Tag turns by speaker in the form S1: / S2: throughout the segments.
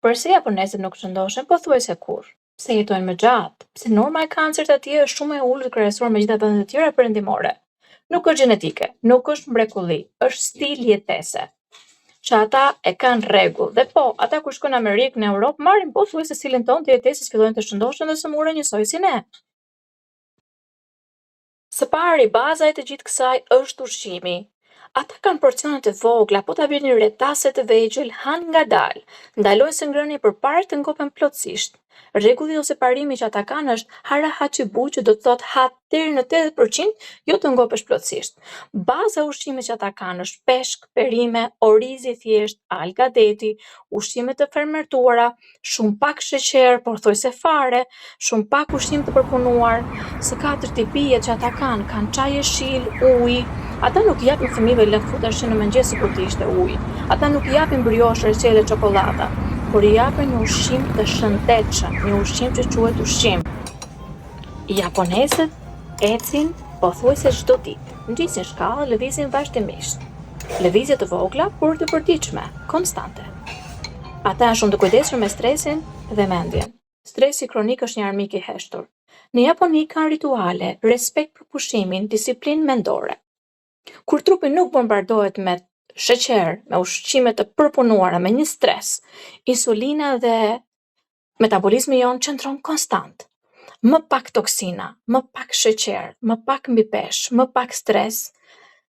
S1: Përse japonezët nuk shëndoshen pothuajse kurrë? Pse jetojnë më gjatë? Pse norma e kancerit atje është shumë e ulët krahasuar me gjitha vendet e tjera perëndimore? Nuk është gjenetike, nuk është mrekulli, është stil jetese që ata e kanë rregull. Dhe po, ata kur shkojnë në Amerikë, në Europë, marrin pothuajse stilin tonë të jetesës, fillojnë të shëndoshen dhe sëmuren njësoj si ne. Së pari, baza e të gjithë kësaj është ushqimi. Ata kanë porcione të vogla, po ta vini re tase të vegjël, hanë ngadalë, ndalojnë së ngrëni përpara të ngopen plotësisht. Rregulli ose parimi që ata kanë është hara hachi bu, që do të thotë ha deri në 80%, jo të ngopesh plotësisht. Baza e ushqimit që ata kanë është peshk, perime, oriz i thjesht, alga deti, ushqime të fermentuara, shumë pak sheqer, pothuajse fare, shumë pak ushqim të përpunuar. Së katërti, pijet që ata kanë, kanë çaj jeshil, ujë. Ata nuk i japin fëmijëve lëng frutash që në mëngjes sikur të ishte ujë. Ata nuk i japin briosh, reçele, çokollata, por i japin një ushqim të shëndetshëm, një ushqim që quhet ushqim. Japonezët ecin pothuajse çdo ditë, ngjisin shkallë, lëvizin vazhdimisht. Lëvizje të vogla, por të përditshme, konstante. Ata janë shumë të kujdesur me stresin dhe mendjen. Stresi kronik është një armik i heshtur. Në Japoni kanë rituale, respekt për pushimin, disiplinë mendore. Kur trupi nuk bombardohet me sheqer, me ushqime të përpunuara, me një stres, insulina dhe metabolizmi jonë qëndron konstant. Më pak toksina, më pak sheqer, më pak mbipeshë, më pak stres,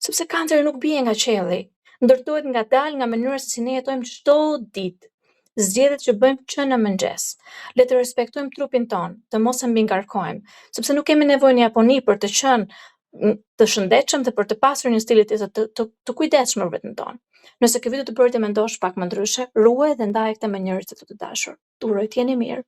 S1: sepse kanceri nuk bie nga qielli, ndërtohet ngadalë nga mënyra se si ne jetojmë çdo ditë. Zgjedhjet që bëjmë që në mëngjes. Le të respektojmë trupin tonë, të mos e mbingarkojmë, sepse nuk kemi nevojë në Japoni për të qenë të shëndetshëm dhe për të pasur një stil jetese të, të, të kujdesshëm për veten tonë. Nëse kjo video të bëri të mendosh pak më ndryshe, ruaj dhe ndaje këtë me njerëz të të dashur. Uroj të jeni mirë.